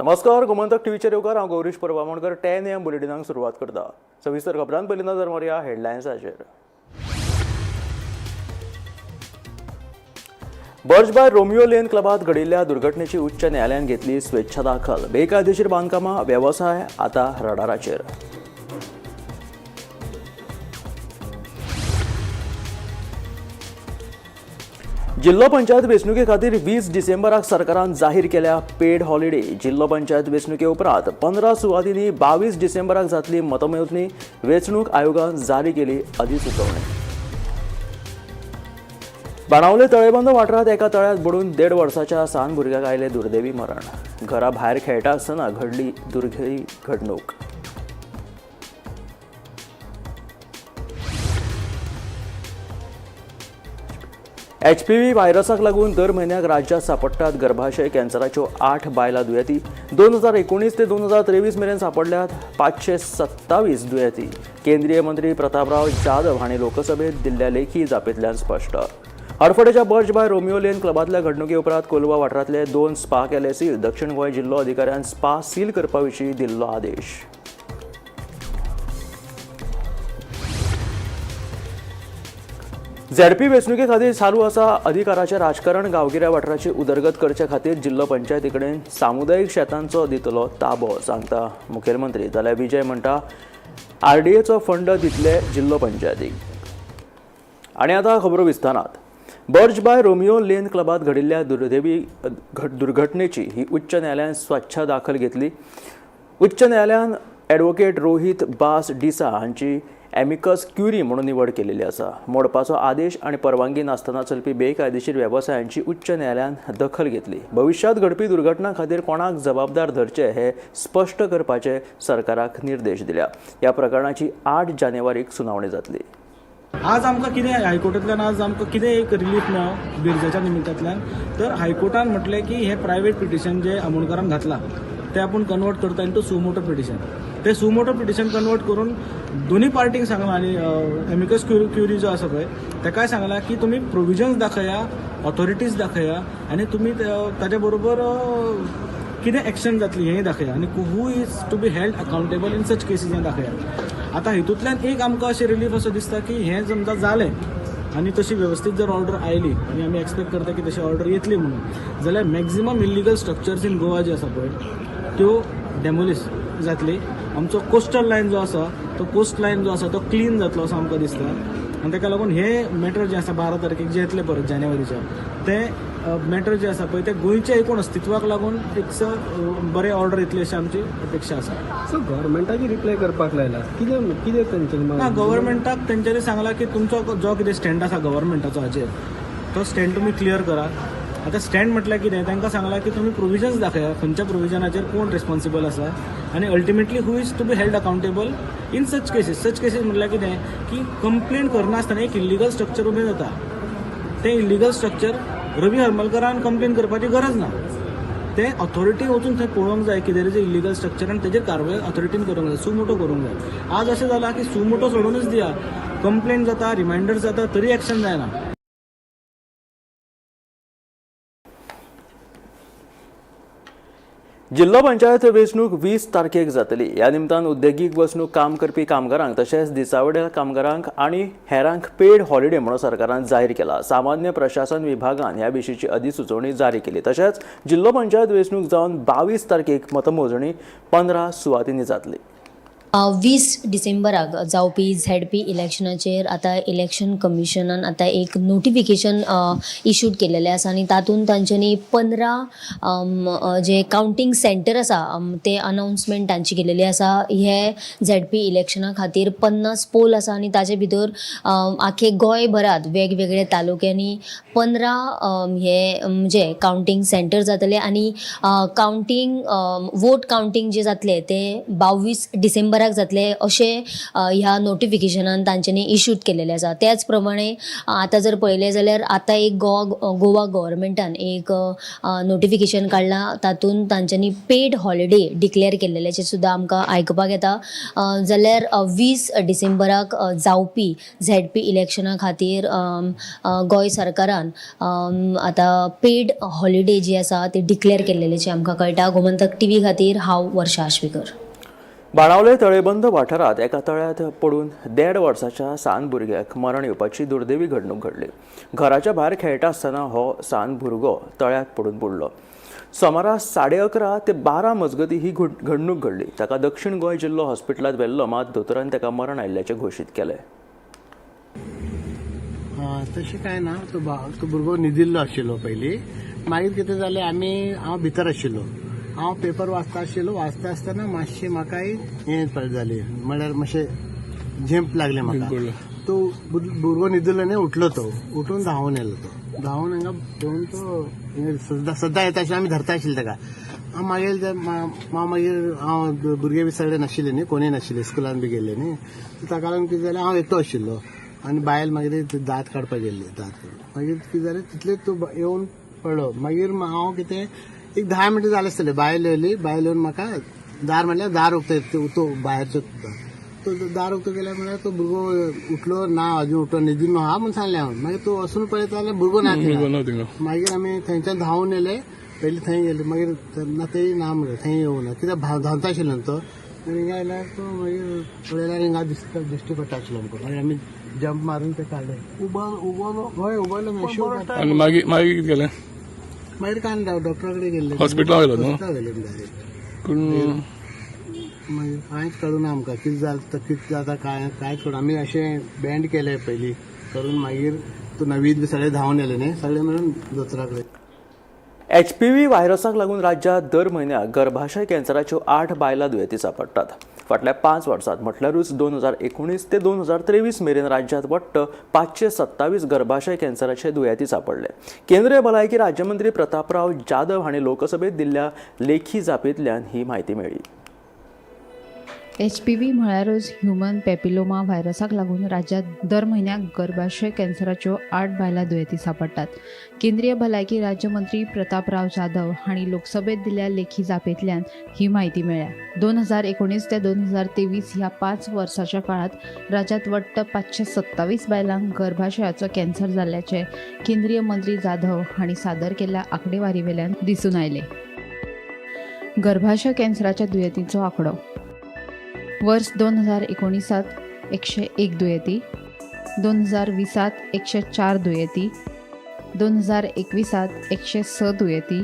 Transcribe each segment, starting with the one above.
नमस्कार, गोमंतक टीव्हीचेर येवकार. हांव गौरीश परब आमोणकर. 10 एएम बुलेटिनाक सुरवात करता. सविस्तर खबरांत पयलीं नजर मारया हेडलायन्साचेर. बर्च बाय रोमियो लेन क्लबात घडिल्ल्या दुर्घटनेची उच्च न्यायालयान घेतली स्वेच्छा दाखल. बेकायदेशीर बांदकामां वेवसाय आता रडाराचेर. जिल्हो पंचायत वेंचणुके खातीर 20 डिसेंबराक सरकारान जाहीर केल्या पेड हॉलिडे. जिल्हो पंचायत वेंचणुके उपरांत 15 सुवातींनी 22 डिसेंबराक जातली मतमेजणी. वेंचणूक आयोगान जारी केली अधिसुचोवणी. बाणावले तळेबंद वाठारांत एका तळ्यांत बुडून 1.5 वर्साच्या सान भुरग्याक आयलें दुर्दैवी मरण. घरा भायर खेळटा आसतना घडली दुर्दैवी घडणूक. एचपीव्ही व्हायरसाक लागून दर म्हयन्याक राज्यात सांपडटात गर्भाशय कॅन्सराच्यो 8 बायलां दुयेंती. 2019 ते 2023 मेरेन सांपडल्यात 527 दुयेंती. केंद्रीय मंत्री प्रतापराव जाधव हांणी लोकसभेत दिल्ल्या लेखी जापेंतल्यान स्पश्ट. हडफडेच्या बर्च बाय रोमियो लेन क्लबांतल्या घडणुके उपरांत कोलवा वाठारांतले 2 स्पा केले सील. दक्षिण गोंय जिल्लो अधिकाऱ्यान स्पा सील करपा विशीं दिल्लो आदेश. झेडपी वेंचणुके खातीर चालू आसा अधिकाराचें राजकारण. गांवगिऱ्या वाठाराची उदरगत करचे खातीर जिल्लो पंचायती कडेन सामुदायीक शेतांचो दितलो ताबो, सांगता मुखेलमंत्री. जाल्यार विजय म्हणटा, आरडीएचो फंड दितले जिल्लो पंचायतीक. आनी आतां खबरो विस्तारात. बर्च बाय रोमियो लेन क्लबात घडिल्ल्या दुर्दैवी दुर्घटनेची ही उच्च न्यायालयान स्वच्छ दाखल घेतली. उच्च न्यायालयान ॲडव्होकेट रोहीत बास डिसा हांची एमिकस क्युरी म्हणून निवड केलेली आसा. मोडपाचो आदेश आनी परवानगी नासतना चलपी बेकायदेशीर वेवसायांची उच्च न्यायालयान दखल घेतली. भविश्यांत घडपी दुर्घटना खातीर कोणाक जबाबदार धरचे हे स्पश्ट करपाचे सरकाराक निर्देश दिल्या. ह्या प्रकरणाची 8 जानेवारीक सुनावणी जातली. आज आमकां कितें हायकोर्टांतल्यान, आज आमकां कितें एक रिलीफ मेळ्ळो बिरजाच्या निमित्तांतल्यान, तर हायकोर्टान म्हटलें की हें प्रायवेट पिटिशन जें आमोणकारान घातलां तें आपूण कन्वर्ट करता इंटू सुमोटो पिटिशन. तें सुमोटो पिटिशन कन्वर्ट करून दोनूय पार्टींक सांगलां आनी एमिकस क्युरी जो आसा पळय तेकाय सांगलां की तुमी प्रोविजन्स दाखया, ऑथॉरिटीज दाखया आनी तुमी ताच्या बरोबर कितें एक्शन जातली हें दाखया आनी who is to be held accountable in such cases हें दाखया. आतां हितूंतल्यान एक आमकां अशें रिलीफ असो दिसता की हें समजा जालें आनी तशी वेवस्थीत जर ऑर्डर आयली, आनी आमी एक्सपेक्ट करता की तशी ऑर्डर येतली म्हणून, जाल्यार maximum illegal structures in Goa जे आसा पळय त्यो डेमोलिश जातली. आमचो कोस्टल लायन जो आसा तो कोस्ट लायन जो आसा तो क्लीन जातलो असो आमकां दिसता. आनी ताका लागून हे मॅटर जें आसा, 12 तारखेक जे येतले परत जानेवारीच्या, ते मॅटर जे आसा पळय ते गोंयच्या एकूण अस्तित्वाक लागून एक बरें ऑर्डर येतली अशी आमची अपेक्षा आसा. सो गव्हर्मेंटाक रिप्लाय करपाक लायला, कितें कितें तेंचे? ना, गव्हर्मेंटाक तेंच्यांनी सांगलां की तुमचो जो कितें स्टँड आसा गव्हर्मेंटाचो हाचेर तो स्टँड तुमी क्लियर करा. आतां स्टँड म्हटल्यार कितें, तांकां सांगलां की तुमी प्रोविजन्स दाखया, खंयच्या प्रोविजनाचेर कोण रिस्पॉन्सिबल आसा आनी ultimately who is to be held accountable in such cases. Such cases म्हटल्यार कितें की कंप्लेन करनासतना एक इल्लिगल स्ट्रक्चर उबें जाता, तें इल्लिगल स्ट्रक्चर रवी हरमलकरान कंप्लेन करपाची गरज ना. तें ऑथॉरिटी वचून थंय पळोवंक जाय की there is a illegal structure आनी तेजेर कारवाय ऑथॉरिटीन करूंक जाय, सुमोटो करूंक जाय. आज अशें जालां की सुमोटो सोडूनच दिया, कंप्लेन जाता, रिमायंडर जाता, तरी एक्शन जायना. जिल्लो पंचायत वेंचणूक 20 तारखेक जातली. ह्या निमतान उद्देगीक वसणूक काम करपी कामगारांक तशेंच दिसावड्या कामगारांक आनी हेरांक पेड हॉलिडे म्हणून सरकारान जाहीर केला. सामान्य प्रशासन विभागान ह्या विशींची अधिसुचोवणी जारी केली. तशेंच जिल्लो पंचायत वेंचणूक जावन 22 तारखेक मतमोजणी 15 सुवातींनी जातली. 20 डिसेंबराक जावपी झेडपी इलेक्शनाचेर आतां इलेक्शन कमिशनान आतां एक नोटिफिकेशन इशूड केलेलें आसा आनी तातूंत तांच्यांनी 15 जे कावंटींग सेंटर आसा ते अनाउन्समेंट तांची केलेली आसा. हे झेडपी इलेक्शना खातीर 50 पोल आसा आनी ताचे भितर आख्खे गोंयभरांत वेगवेगळ्या तालुक्यांनी 15 हे म्हणजे कावंटींग सेंटर जातले आनी कावंटींग, वोट कावंटींग जे जातले ते 22 डिसेंबराक. सोमाराक जातले अशें ह्या नोटिफिकेशनान तांच्यांनी इशूड केलेलें आसा. त्याच प्रमाणे आतां जर पळयलें जाल्यार आतां एक गोवा गव्हर्मेंटान एक नोटिफिकेशन काडलां, तातूंत तांच्यांनी पेड हॉलिडे डिक्लेअर केल्लेल्याचें सुद्दां आमकां आयकपाक येता. जाल्यार 20 डिसेंबराक जावपी झेडपी इलेक्शना खातीर गोंय सरकारान आतां पेड हॉलिडे जी आसा ती डिक्लेअर केल्लेल्याचें आमकां कळटा. गोमंतक टीव्ही खातीर हांव वर्षा आश्वेकर. बाणावले तळेबंद वाठारांत एका तळ्यांत पडून 1.5 वर्साच्या सान भुरग्याक मरण येवपाची दुर्दैवी घडणूक घडली. घराच्या भायर खेळटा आसतना हो सान भुरगो तळ्यांत पडून बुडलो. सोमारा 11:30 ते 12 मजगतीं ही घडणूक घडली. ताका दक्षिण गोंय जिल्लो हॉस्पिटलांत व्हेल्लो, मात दोतोरान ताका मरण आयिल्ल्याचें घोशीत केलें. तशें कांय ना. तो तो भुरगो न्हिदिल्लो आशिल्लो पयलीं. मागीर कितें जालें, आमी हांव भितर आशिल्लो, हांव पेपर वाचता आशिल्लो. वाचता आसतना मातशें म्हाका हें जाली, म्हळ्यार मातशें झेंप लागलें म्हाका. तो भुरगो न्हिदिल्लो न्ही, उठलो तो, उठून धांवून येयलो. तो धांवून हांगा घेवन तो सद्दां सद्दां येता आशिल्लो, आमी धरता आशिल्ले ताका. हांव मागीर हांव मागीर हांव भुरगे बी सगळे नाशिल्ले न्ही, कोणूय नाशिल्ले, स्कुलान बी गेल्ले न्ही. ताका लागून कितें जालें, हांव एकटो आशिल्लो आनी बायल मागीर दांत काडपाक गेल्ली. दांत काडून मागीर कितें जालें, तितले तूं येवन पडलो. मागीर हांव कितें एक 10 मिनटां जालें आसतलें, बायल येयली. बायल येवन म्हाका दार म्हणल्यार दार उक्तें, तो भायरचो तो दार उक्तो केल्यार म्हणल्यार तो भुरगो उठलो ना, अजून उठलो न्हिदून आहा म्हूण सांगलें हांव. मागीर तो वचून पळयता जाल्यार भुरगो ना. मागीर आमी थंयच्यान धांवून येयले, पयलीं थंय गेले. मागीर ना तेय ना म्हणलें, थंय येवना कित्याक धांवता आशिल्लो न्हू तो. हिंगा आयल्यार तो मागीर पळयल्यार हिंगा दिश्टी पडटा आशिल्लो आमकां. मागीर आमी जंप मारून ते काडले. उबारलो, हय उबारलो. आनी मागीर मागीर कितें केलें? मागीर कांय ना, डॉक्टरा कडेन गेल्ले. हॉस्पिटलान व्हेलो न्हू? हॉस्पिटलान व्हेले डायरेक्ट. पूण मागीर कांयच कळूना आमकां कितें जाता, कितें जाता, काय कांयच कळना. आमी अशें बँड केलें पयलीं करून, मागीर तो नवीद बी सगळे धांवन येयले न्ही, सगळे मेळून दोतोरा कडेन. एचपीव्ही व्हायरसाक लागून राज्यांत दर म्हयन्याक गर्भाशय कॅन्सराच्यो 8 बायलां दुयेंती सांपडटात. फाटल्या 5 वर्सांत म्हटल्यारूच 2019 ते 2023 मेरेन राज्यांत वट्ट 527 गर्भाशय कॅन्सराचे दुयेंती सांपडले. केंद्रीय भलायकी राज्यमंत्री प्रतापराव जाधव हांणी लोकसभेत दिल्ल्या लेखी जापेंतल्यान ही म्हायती मेळ्ळी. एचपीव्ही म्हळ्यारूच ह्युमन पेपिलोमा व्हायरसाक लागून राज्यांत दर म्हयन्याक गर्भाशय कॅन्सराच्यो 8 बायलां दुयेंती सांपडटात. केंद्रीय भलायकी राज्यमंत्री प्रतापराव जाधव हांणी लोकसभेत दिल्ल्या लेखी जापेंतल्यान ही म्हायती मेळ्ळ्या. 2019 ते 2023 ह्या 5 वर्साच्या काळांत राज्यांत वट्ट 527 बायलांक गर्भाशयाचो कॅन्सर जाल्ल्याचें केंद्रीय मंत्री जाधव हांणी सादर केल्ल्या आंकडेवारीवेल्यान दिसून आयलें. गर्भाशय कॅन्सराच्या दुयेंतींचो आंकडो वर्स 2019 101 दुयेंती, 2020 104 दुयेंती, 2021 106 दुयेंती,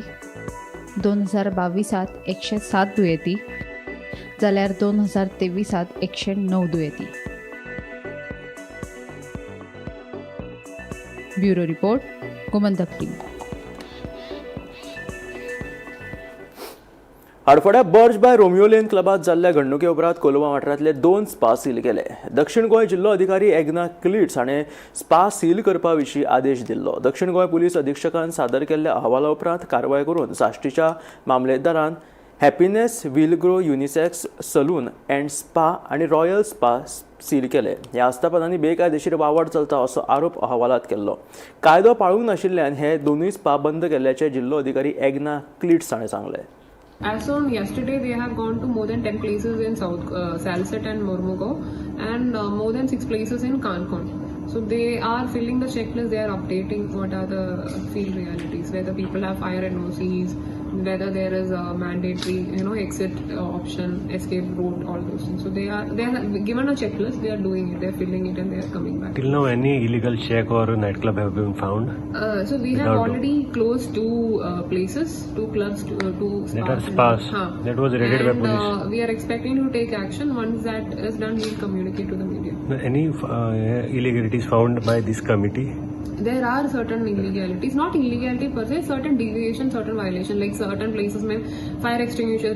2022 107 दुयेंती, जाल्यार 2023 109 दुयेंती. Bureau report, Gomantak TV. हडफड्या बर्ज बाय रोमियो लेन क्लबात जाल्ल्या घडणुके उपरांत कोलवा वाठारांतले 2 स्पा सील केले. दक्षिण गोंय जिल्लो अधिकारी एग्ना क्लिट्स हाणें स्पा सील करपा विशीं आदेश दिल्लो. दक्षिण गोंय पुलीस अधिक्षकान सादर केल्ल्या अहवाला उपरांत कारवाय करून साश्टीच्या मामलेदारान Happiness Will Grow unisex salon and spa आनी रॉयल स्पा सील केले. ह्या आस्थापनांनी बेकायदेशीर वावर चलता असो आरोप अहवालात केल्लो. कायदो पाळूंक नाशिल्ल्यान हे दोनूय स्पा बंद केल्ल्याचें जिल्लो अधिकारी एग्ना क्लिट्स हाणें सांगलें. As on yesterday, they have gone to more than 10 places in South Salsette and Mormugao, and more than 6 places in Cancun. So they are filling the checklist, they are updating what are the field realities, whether people have fire NOCs, whether there is a mandatory, exit option, escape route, all those things. So they are given a checklist, they are doing it, they are filling it, and they are coming back. Till now, any illegal shack or nightclub have been found? So we have already closed 2 places, 2 clubs, 2 spas. That are spas. That was raided by police. We are expecting to take action. Once that is done, we will communicate to the media. Any illegalities found by this committee? There are certain illegalities, not illegality per se, certain deviation, certain violation, like certain places may fire extinguisher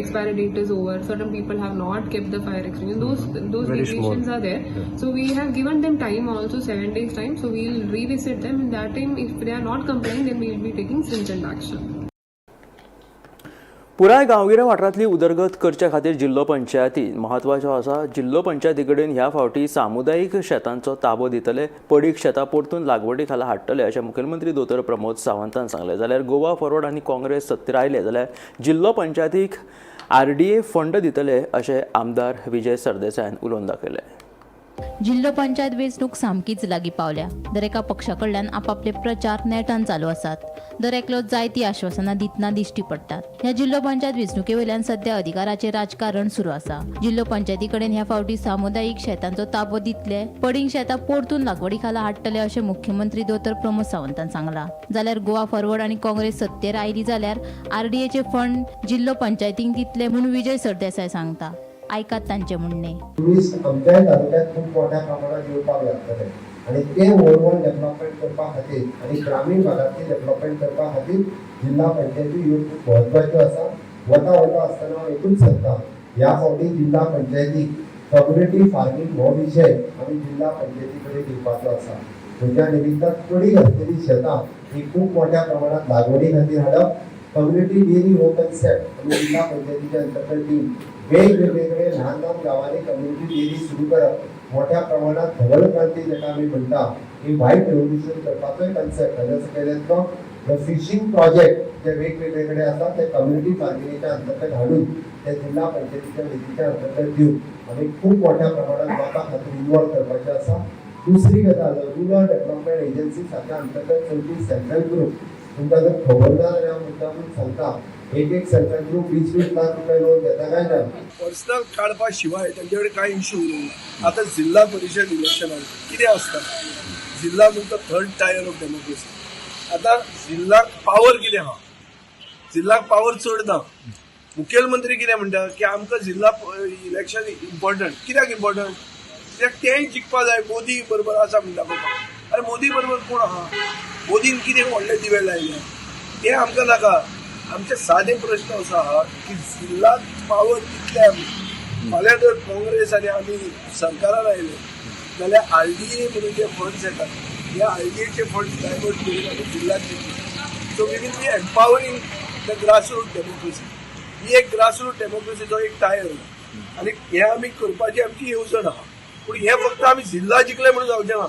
expiry date is over, certain people have not kept the fire extinguisher. Those very deviations small are there. Yeah. So we have given them time also, 7 days time, so we will revisit them. In that time, if they are not complying, then we will be taking stringent action. पुराय गांवगिऱ्या वाठारांतली उदरगत करचे खातीर जिल्लो पंचायती म्हत्वाच्यो आसा. जिल्लो पंचायती कडेन ह्या फावटी सामुदायीक शेतांचो ताबो दितले, पडीक शेतां परतून लागवडी खाला हाडटले अशें मुखेलमंत्री दोतोर प्रमोद सावंतान सांगलें. जाल्यार गोवा फॉरवर्ड आनी काँग्रेस सत्तेर आयले जाल्यार जिल्लो पंचायतीक आरडीए फंड दितले अशें आमदार विजय सरदेसायान उलोवन दाखयलें. जिल्लो पंचायत वेंचणूक सामकीच लागीं पावल्या. दरेका पक्षा कडल्यान आपापले प्रचार नेटान चालू आसात. दर एकलो जायतीं आश्वासनां दितना दिश्टी पडटात. ह्या जिल्लो पंचायत वेंचणुके वयल्यान सध्या अधिकाराचें राजकारण सुरू आसा. जिल्लो पंचायती कडेन ह्या फावटी सामुदायीक शेतांचो ताबो दितले, पडींग शेतां परतून लागवडी खाला हाडटले अशें मुख्यमंत्री दोतोर प्रमोद सावंतान सांगलां. जाल्यार गोवा फॉरवर्ड आनी काँग्रेस सत्तेर आयली जाल्यार आरडीएचे फंड जिल्लो पंचायतींक दितले म्हूण विजय सरदेसाय सांगता. आयकात तांचें म्हणणें. टुरिस्ट आमच्याय तालुक्यात खूब मोठ्या प्रमाणात येवपाक लागतले आनी ते ओवरऑल डेव्हलपमेंट करपा खातीर आनी ग्रामीण भागांतली डेव्हलपमेंट करपा खातीर जिल्हा पंचायती ह्यो खूब म्हत्वाच्यो आसा. वता वता आसतना हांव एकूच सांगता, ह्या फावटी जिल्हा पंचायतीक कम्युनिटी फार्मींग हो विशय आमी जिल्हा पंचायती कडेन दिवपाचो आसा. म्हज्या निमित्तान पडीक आसलेली शेतां ही खूब मोठ्या प्रमाणात लागवडी खातीर हाडप, कम्युनिटी डेअरी हो कन्सेप्ट आमी जिल्हा पंचायतीच्या अंतर्गत दिवन वेगवेगळे कडेन ल्हान ल्हान गांवांनी कम्युनिटी डेअरी सुरू करप, मोठ्या प्रमाणात धवल क्रांती जाका आमी म्हणटा ही व्हायट रेव्होल्युशन करपाचोय कन्सेप्ट हाज्या सकयल येतलो. The fishing project जे वेगवेगळे कडेन आसा ते कम्युनिटी फार्मिंगेच्या अंतर्गत हाडून ते जिल्हा पंचायतीच्या निधीच्या अंतर्गत दिवन आमी खूब मोठ्या प्रमाणात लोकां खातीर इन्वॉल्व करपाचें आसा. दुसरी गजाल, रुरल डेव्हलपमेंट एजन्सी सारख्या अंतर्गत चलपी सेल्फ हेल्प ग्रुप, तुमकां जर खबर ना जाल्यार हांव मुद्दामून सांगता, एक एक सेल्फ हेल्प ग्रुप 20-20 लाख रुपये लोन घेता काय ना? पर्सनल काडपा शिवाय तांचे कडेन कांय इश्यू उरूंक ना. आतां जिल्हा परिशद इलेक्शनान कितें आसता, जिल्हा म्हणटा थर्ड टायर ऑफ डेमोक्रेसी. आतां जिल्हाक पावर कितें आहा? जिल्हाक पावर चड ना. मुखेलमंत्री कितें म्हणटा की आमकां जिल्हा इलेक्शन इम्पॉर्टंट. कित्याक इम्पॉर्टंट? कित्याक तेंय जिखपा जाय. मोदी बरोबर आसा म्हणटा दाखोवपाक. अरे, मोदी बरोबर कोण आहा? मोदीन कितें व्हडले दिवे लायले? ते आमकां नाका. आमचे सादे प्रश्न असो आहा की जिल्हाक पावर कितले आमी फाल्यां जर काँग्रेस आनी आमी सरकारान आयले जाल्यार आरडीए म्हणून जे फंड्स येतात, ह्या आरडीएचे फंड्स डायवर्ट करून आमी जिल्ह्यात दितले. So we will be empowering the grassroot democracy. ही एक ग्रासरूट डेमोक्रेसीचो एक टायर आनी हे आमी करपाची आमची येवजण आहा. पूण हे फक्त आमी जिल्हा जिखले म्हणून जावचें ना.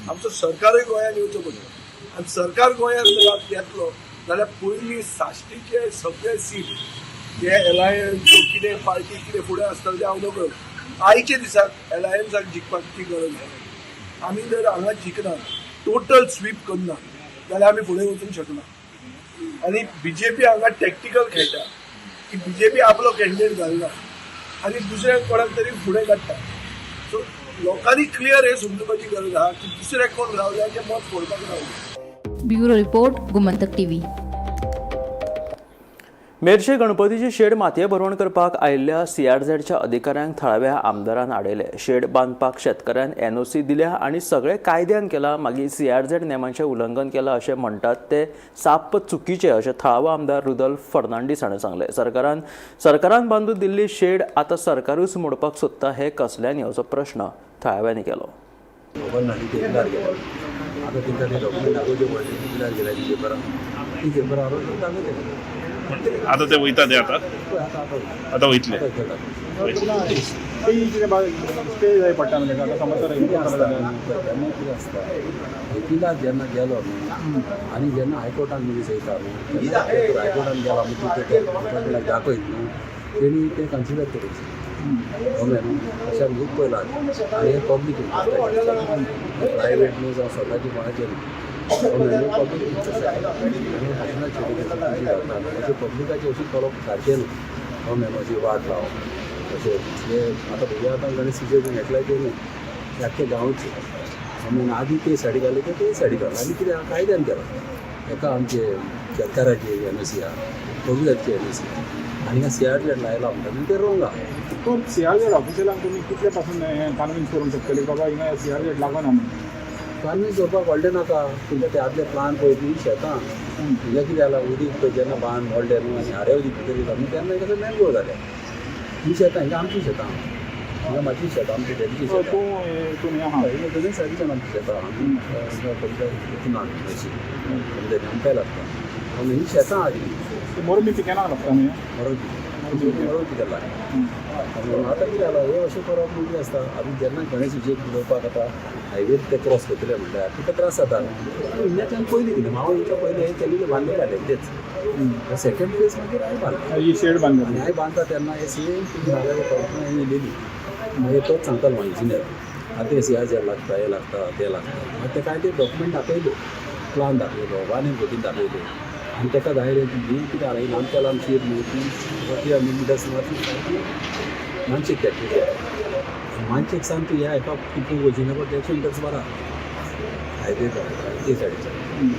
आमचो सरकारूय गोंयांत येवचो पडटलो आनी सरकार गोंयांत जर येतलो जाल्यार पयलीं साश्टीचे सगळे सीट जे एलायन्स कितें पार्टी कितें फुडें आसतले ते हांव नकळ. आयच्या दिसाक एलायन्साक जिखपाची गरज आसा. आमी जर हांगा जिखना, टोटल स्वीप करना जाल्यार आमी फुडें वचूंक शकना. आनी बीजेपी हांगा टॅक्टिकल खेळटा की बीजेपी आपलो कॅन्डिडेट घालना आनी दुसऱ्या कोणाक तरी फुडें काडटा. सो लोकांनी क्लियर हे समजुपाची गरज आहा की दुसरे कोण रावल्याचे मत फोडपाक रावले. Bureau report, Gomantak TV. Merces गणपतीची शेड मातये भरवण करपाक आयिल्ल्या सीआरझेडच्या अधिकाऱ्यांक थळाव्या आमदारान आडयले. शेड बांदपाक शेतकऱ्यान एनओसी दिल्या आनी सगळें कायद्यान केलां, मागीर सीआरझेड नेमांचें उल्लंघन केलां अशें म्हणटात ते साप्प चुकीचें अशें थळावो आमदार रुदोल्फ फर्नांडीस हाणें सांगलें. सरकारान सरकारान बांदून दिल्ली शेड आतां सरकारूच मोडपाक सोदता हें कसल्यांनी असो प्रश्न थळाव्यांनी केलो. खबर ना. ती पिलार गेल्या. आतां तांकां ते डॉक्युमेंट दाखोवचे पडले. पिलार गेल्या ती पेपरां, ती पेपरां हाडून दाखयतले. आता ते वयता ते आता. पळय आतां आतां. आतां वयतले. स्टे जाय पडटा म्हणजे आतां समज तर कितें आसता, तेन्ना कितें आसता, वकिलाक जेन्ना गेलो न्हू आनी जेन्ना हायकोर्टान मनीस वयता न्हू, तेन्ना ते हायकोर्टान गेला म्हणजे ते डिपार्टमेंटाक दाखयत न्हू, तेणी तें कन्सिडर करूंक जाय. कळ्ळें न्हू? अशें आमी खूब पळयलां. आनी हें पब्लीक इंट्रस्ट, प्रायवेट न्हू जावं स्वताची कोणाचें न्हू. कळ्ळें न्हू? पब्लीक इंट्रस्ट आनी भाशणां छोटी चुकीची घालता अशें पब्लिकाचें अशी करप सारकें न्हू. कळ्ळें न्हू? अशी वाट लावप अशें हे आतां भुरग्यां आतां ताणें सिजर बीन घेतल्यार ते न्हू आख्खे गांवचे. आमी आदी ते सायडी घाले, ते ते सायडी घाले आनी कितें कायद्यान केलां. एका आमचे शेतकाराची एनओसी आहा, कविताची एनओसी आहा आनी सी आर झेड लायला म्हणटा न्हू, ते रोंग आहा. पूण सीआरझेड ऑफिशियलांक तुमी कितले पासून हें कन्विन्स करूंक शकतली, बाबा हिंगा सीआरझेड लागना म्हणून? कन्विन्स करपाक व्हडलें नाका. तुमच्या ते आदले प्लान पळय न्ही शेतां हिंगा कितें जालां, उदीक पळय जेन्ना बांद मोडले न्हू आनी हारे उदीक भितर येयला न्हू, तेन्ना कसो मॅनग्रोव जाल्या ही शेतां. हिंगा आमची शेतां, हिंगा म्हाजी शेतां, आमची डॅडीची शेतां. तूं हितून हें आहा? हिंगा सायडीच्यान आमची शेतां. आमी हिंगा पयलीं ना अशी आमकांय लागता. पूण ही शेतां आदी मोरबी पिकेनाक लागता न्ही? मोरबी, मोरबी पिकेला. आतां कितें जालां, हे अशें करप म्हणजे आसता. आमी जेन्ना गणेश विजय उलोवपाक आतां हायवे ते क्रॉस करतले म्हणल्यार तुका त्रास जाता. इंडियाच्यान पयलीं कितें हांव येवच्या पयलीं हें केल्लें, बांदलेलें तेंच सेकंड फेज. मागीर हांवें बांदलें. ही शेड बांदली. आनी हांवें बांदता तेन्ना हे सेम तुमी कल्पना हें येयलेली. मागीर तोच सांगतालो म्हाका इंजिनियर, आतां हे सीआर लागता, हें लागता, तें लागता. मागीर तेका हांवें ते डॉक्युमेंट दाखयल्यो, प्लान दाखयलो, वानेर बोटीन दाखयल्यो. आनी तेका जाय ही कितें जालें, लांबच्या लांब शीर न्हू ती 300 मिटर्स ती सारकी मानशेक त्या मानशेक सावन तूं ह्या हेका टिपूंक वचना, पण 150 मिटर्स बरा हायवे ते सायडीच्यान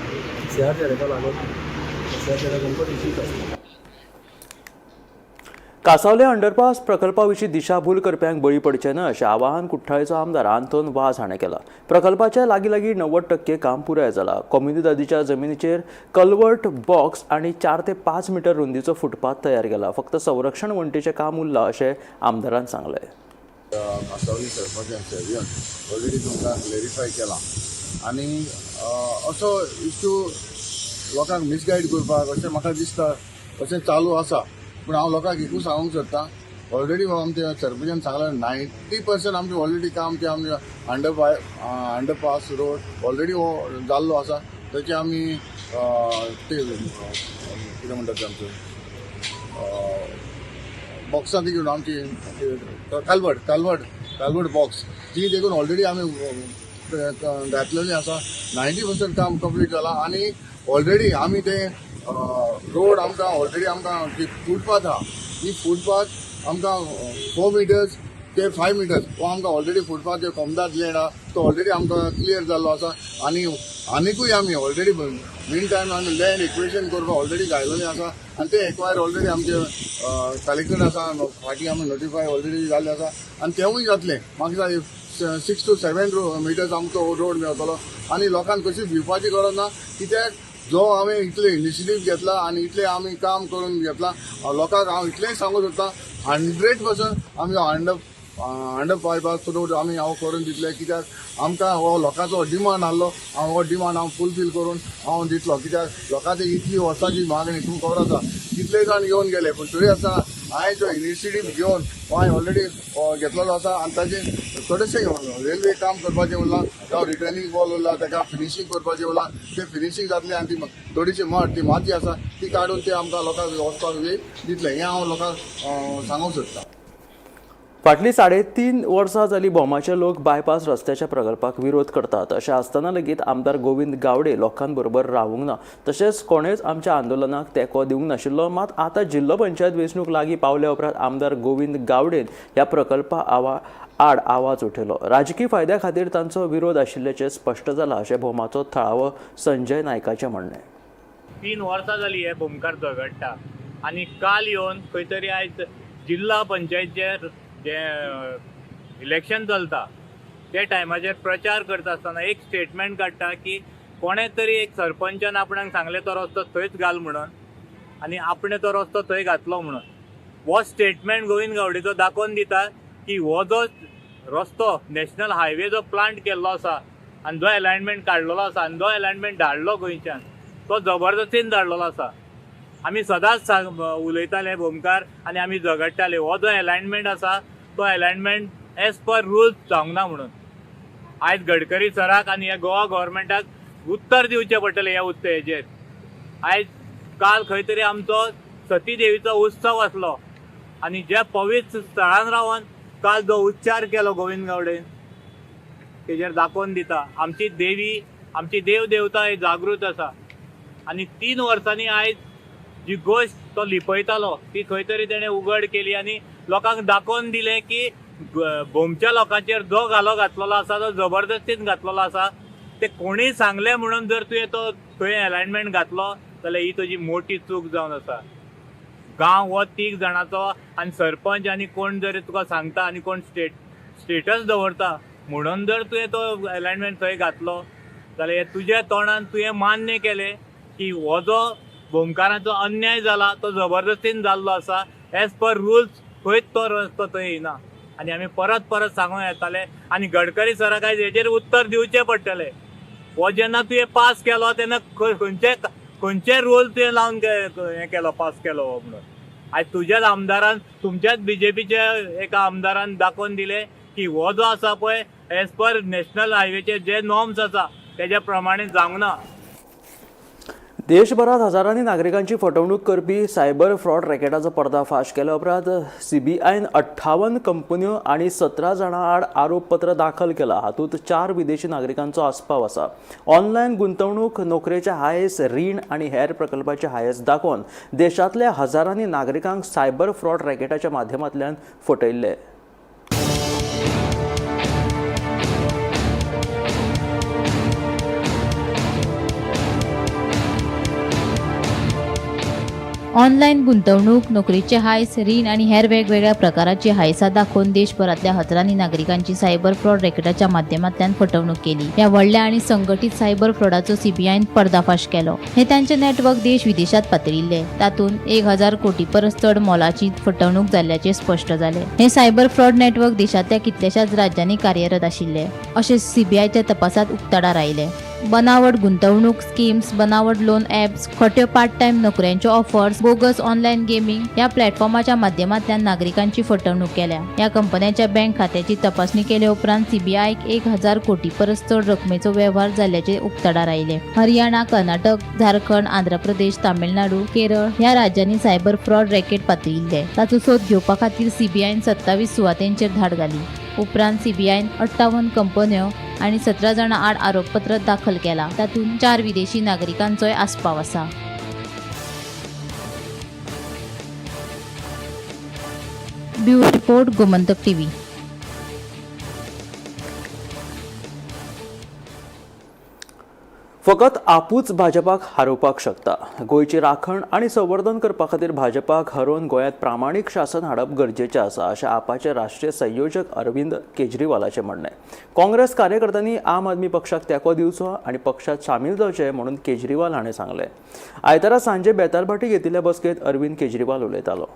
सीआर झेडाका लागून सीआर झेडाक आमकां इश्यूज आसता. कासावले अंडरपास प्रकल्पा विशीं दिशाभूल करप्यांक बळी पडचे न्हय अशें आवाहन कुठ्ठाळेचो आमदार आंतोन वाज हाणें केलां. प्रकल्पाचें लागीं लागीं 90% काम पुराय जालां. कोमुनिदादीच्या जमिनीचेर कलवर्ट बॉक्स आनी 4 ते 5 मिटर रुंदीचो फुटपाथ तयार केला. फक्त संरक्षण वण्टीचें काम उरलां अशें आमदारान सांगलें. कासावली सरपंचान सर्वेन ऑलरेडी तुमकां क्लॅरिफाय केलां आनी असो इश्यू लोकांक मिसगायड करपाक अशें म्हाका दिसता, अशें चालू आसा. पूण हांव लोकांक एकूच सांगूंक सोदता, ऑलरेडी आमच्या सरपंचान सांगलां, 90% आमचें ऑलरेडी काम तें आमचें अंडरपास रोड ऑलरेडी हो जाल्लो आसा. तेचे आमी ते कितें म्हणटात ते आमचें बॉक्सां ती घेवन आमची कलवर्ट बॉक्स ती देखून ऑलरेडी आमी घातलेली आसा. 90% काम कंप्लीट जालां आनी ऑलरेडी आमी ते रोड आमकां ऑलरेडी आमकां जी फुटपाथ आहा, ती फुटपाथ आमकां 4 मिटर्स ते 5 मिटर्स हो आमकां ऑलरेडी फुटपाथ जे कोमदाद लँड आहा तो ऑलरेडी आमकां क्लियर जाल्लो आसा. आनी आनिकूय आमी ऑलरेडी मीन टायम आमी लँड एक्विजिशन करपाक ऑलरेडी घायलेलें आसा आनी ते एक्वायर ऑलरेडी आमचे कलेक्टर आसा, फाटीं आमी नोटिफाय ऑलरेडी जाल्लें आसा आनी तेवूय जातलें. म्हाका 6 टू 7 मिटर्स आमकां रोड मेळटलो आनी लोकांक कशी भिवपाची गरज ना, कित्याक जो हांवें इतले इनिशिएटीव घेतला आनी इतलें आमी काम करून घेतला, लोकांक हांव इतलेंय सांगूंक सोदता, 100% आमी अंडर बायपास रोड आमी हांव करून दितले, कित्याक आमकां हो लोकांचो डिमांड आहलो. हांव हो डिमांड हांव फुलफील करून हांव दितलो, कित्याक लोकांची इतली वर्सांची मागणी. तुमकां खबर आसा, कितले जाण येवन गेले, पूण तरी आसतना हांवें जो इनिशिएटीव घेवन हो हांवें ऑलरेडी घेतलेलो आसा. आनी ताजे थोडेशे रेल्वे काम करपाचें उरलां, जावं रिटर्निंग वॉल उरला, ताका फिनिशींग करपाचें उरलां. तें फिनिशींग जातलें आनी ती थोडीशी मड, ती माती आसा ती काडून ते आमकां लोकांक वचपाक वेळ दितले, हें हांव लोकांक सांगूंक सोदतां. फाटलीं 3.5 वर्सां जालीं भोमाचे लोक बायपास रस्त्याच्या प्रकल्पाक विरोध करतात. अशें आसतना लेगीत आमदार गोविंद गावडे लोकांबरोबर रावूंक ना. तशेंच कोणेच आमच्या आंदोलनाक तेंको दिवंक नाशिल्लो. मात आतां जिल्लो पंचायत वेंचणूक लागीं पावल्या उपरांत आमदार गोविंद गावडेन ह्या प्रकल्पा आड आवाज उठयलो. राजकी फायद्या खातीर तांचो विरोध आशिल्ल्याचें स्पश्ट जालां अशें भोमाचो थळावो संजय नायकाचें म्हणणें. 3 वर्सां जाली हे भोमकार झगडटा आनी काल येवन खंय तरी आयज जिल्हा पंचायतचेर जे इलेक्शन चलता ते टायमाचेर प्रचार करता आसतना एक स्टेटमेंट काडटा की कोणे तरी एक सरपंचान आपणाक सांगलें तो रस्तो थंयच घाल म्हणून आनी आपणें तो रस्तो थंय घातलो म्हणून. हो स्टेटमेंट गोविंद गावडेचो दाखोवन दिता की हो जो रस्तो नॅशनल हायवे जो प्लांट केल्लो आसा आनी जो एलायनमेंट काडलेलो आसा आनी जो एलायनमेंट धाडलो गोंयच्यान तो जबरदस्तीन धाडलेलो आसा. आमी सदांच सांग उलयताले भोमकार आनी आमी झगडटाले, हो जो एलायनमेंट आसा तो एलायनमेंट एज पर रुल्स जावंक ना म्हणून. आयज गडकरी सराक आनी ह्या गोवा गव्हर्मेंटाक उत्तर दिवचें पडटलें ह्या उत्तर हेजेर. आयज काल खंय तरी आमचो सती देवीचो उत्सव आसलो आनी ज्या पवित्र स्थळान रावन काल जो उच्चार केलो गोविंद गावडेन तेजेर दाखोवन दिता आमची देवी, आमची देव देवता ही जागृत आसा. आनी 3 वर्सांनी आयज जी गोश्ट तो लिपयतालो ती खंय तरी तेणें उगड केली आनी लोकांक दाखोवन दिलें की भोमच्या लोकांचेर जो घालो घातलेलो आसा तो जबरदस्तीन घातलेलो आसा. ते कोणीय सांगलें म्हणून जर तुवें तो थंय एलायनमेंट घातलो जाल्यार ही तुजी मोठी चूक जावन आसा. गांव हो तीग जाणाचो आनी सरपंच आनी कोण जर तुका सांगता आनी कोण स्टेटस दवरता म्हणून जर तुवें तो एलायनमेंट थंय घातलो जाल्यार हे तुज्या तोंडान तुवें मान्य केलें की हो जो भोमकारांचो अन्याय जाला तो जबरदस्तीन जाल्लो आसा. एज पर रुल्स खंयच तो रस्तो थंय येना आनी आमी परत परत सांगूंक येताले. आनी गडकरी सराक आयज हेजेर उत्तर दिवचें पडटलें. हो जेन्ना तुवें पास केलो तेन्ना खंयचे खंयचे रोल तुवें लावन हें केलो, पास केलो हो म्हणून. आयज तुज्याच आमदारान, तुमच्याच बीजेपीच्या एका आमदारान दाखोवन दिलें की हो जो आसा पळय एज पर नॅशनल हायवेचे जे नॉर्म्स आसा तेज्या प्रमाणे जावंक ना. देशभरात हजारांनी नागरिकांची फटवणूक करपी सायबर फ्रॉड रॅकेटाचो पर्दाफाश केल्या उपरांत सीबीआयन 58 कंपन्यो आनी 17 जाणां आड आरोपपत्र दाखल केला. हातूंत 4 विदेशी नागरिकांचो आस्पाव आसा. ऑनलायन गुंतवणूक, नोकरेचे हायस, रीण आनी हेर प्रकल्पाचे हायस दाखोवन देशांतल्या हजारांनी नागरिकांक सायबर फ्रॉड रॅकेटाच्या माध्यमांतल्यान फटयल्ले. ऑनलायन गुंतवणूक, नोकरीचे हायस, रीण आनी हेर वेगवेगळ्या प्रकाराची हायसां दाखोवन देशभरांतल्या हजारांनी नागरिकांची सायबर फ्रॉड रॅकेटाच्या माध्यमांतल्यान फटवणूक केली. ह्या व्हडल्या आनी संघटीत सायबर फ्रॉडाचो सीबीआयन पर्दाफाश केलो. हे तांचे नेटवर्क देश विदेशात पातळिल्ले. तातूंत 1000 कोटी परस चड मोलाची फटवणूक जाल्ल्याचें स्पश्ट जालें. हे सायबर फ्रॉड नेटवर्क देशांतल्या कितल्याशाच राज्यांनी कार्यरत आशिल्ले अशें सीबीआयच्या तपासात उक्ताडार आयलें. बनावट गुंतवणूक स्किम्स, बनावट लोन ॲप्स, खोट्यो पार्ट टायम नोकऱ्यांच्यो ऑफर्स, बोगस ऑनलायन गेमिंग ह्या प्लॅटफॉर्माच्या माध्यमांतल्यान नागरिकांची फटवणूक केल्या. ह्या कंपन्यांच्या बँक खात्याची तपासणी केले उपरांत सीबीआयक 1000 कोटी परस चड रकमेचो वेव्हार जाल्ल्याचे उक्ताडार आयले. हरियाणा, कर्नाटक, झारखंड, आंध्र प्रदेश, तामिळनाडू, केरळ ह्या राज्यांनी सायबर फ्रॉड रॅकेट पातळिल्ले. ताचो सोद घेवपा खातीर सीबीआयन 27 सुवातेंचेर धाड घाली. उपरांत सीबीआयन 58 कंपन्यो आनी 17 जाणां आड आरोपपत्र दाखल केला. तातूंत 4 विदेशी नागरिकांचोय आस्पाव आसा. Bureau report, Gomantak TV. फकत आपूच भाजपाक हारोवपाक शकता. गोंयची राखण आनी संवर्धन करपा खातीर भाजपाक हरोवन गोंयांत प्रामाणीक शासन हाडप गरजेचें आसा अशें आपाचे राष्ट्रीय संयोजक अरविंद केजरीवालाचें म्हणणें. काँग्रेस कार्यकर्त्यांनी आम आदमी पक्षाक तेंको दिवचो आनी पक्षांत सामील जावचें म्हणून केजरीवाल हाणें सांगलें. आयतारा सांजे बेतालभाटी घेतिल्ल्या बसकेंत अरविंद केजरीवाल उलयतालो.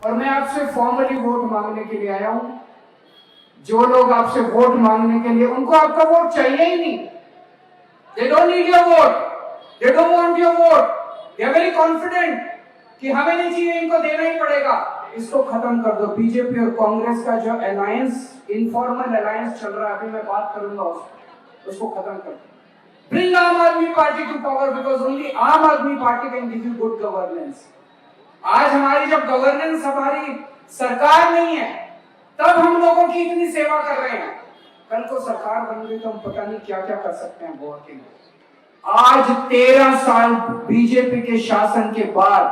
और मैं आपसे फॉर्मली वोट मांगने के लिए आया हूं. जो लोग आपसे वोट मांगने के लिए, उनको आपका वोट चाहिए ही नहीं. They don't need your vote, they don't want your vote. They are very confident कि हमें नहीं चाहिए, इनको देना ही पड़ेगा. इसको खत्म कर दो. बीजेपी और कांग्रेस का जो अलायंस, इनफॉर्मल अलायंस चल रहा है, अभी मैं बात करूंगा उसको खत्म कर दो. Bring Aam Aadmi Party to power because only Aam Aadmi Party can give you good governance. आज हमारी जब गवर्नेंस, हमारी सरकार नहीं है, तब हम लोगों की इतनी सेवा कर रहे हैं. कल को सरकार बन गई तो हम पता नहीं क्या क्या कर सकते हैं गोवा के लिए. आज 13 साल बीजेपी के शासन के बाद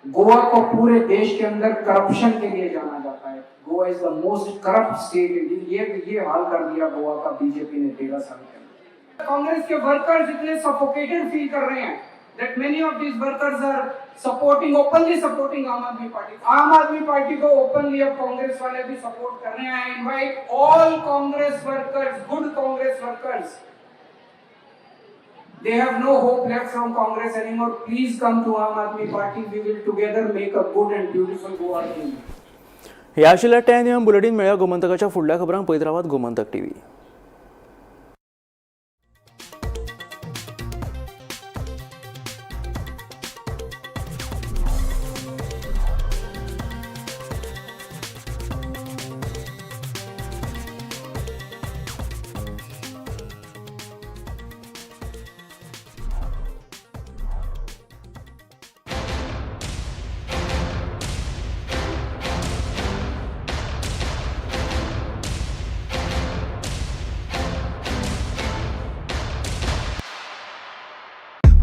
गोवा को पूरे देश के अंदर करप्शन के लिए जाना जाता है. Goa is the most corrupt state. ये हाल कर दिया गोवा का बीजेपी ने 13 साल के अंदर. कांग्रेस के वर्कर्स इतने सफोकेटेड फील कर रहे हैं that many of these workers are supporting, openly supporting Aam Aadmi Party. आम आदमी पार्टी को ओपनली अब कांग्रेस वाले भी सपोर्ट कर रहे हैं. I invite all Congress workers, good Congress workers. They have no hope left from Congress anymore. Please come to Aam Aadmi Party. We will together make a good and beautiful Goa again. ह्या आशिल्ल्या 10 AM bulletin. मेळया गोमंतकाच्या फुडल्या खबरांक. पळयत रावात Gomantak TV.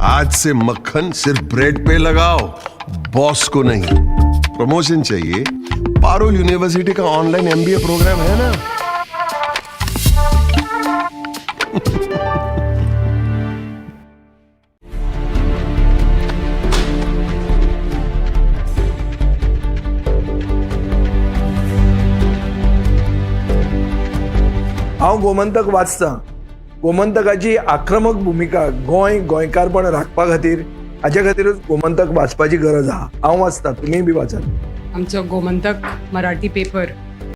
आज से मक्खन सिर्फ bread pay लगाओ, बॉस को नहीं. प्रमोशन चाहिए? पारुल यूनिवर्सिटी का ऑनलाइन एमबीए प्रोग्राम है ना. हांव गोमंतक वाचतां. गोमंतकाची आक्रमक भुमिका गोंय, गोंयकारपण राखपा खातीर, हाच्या खातीरूच गोमंतक वाचपाची गरज आहा. हांव वाचतां, तुमीय बी वाचात. आमचो गोमंतक मराठी पेपर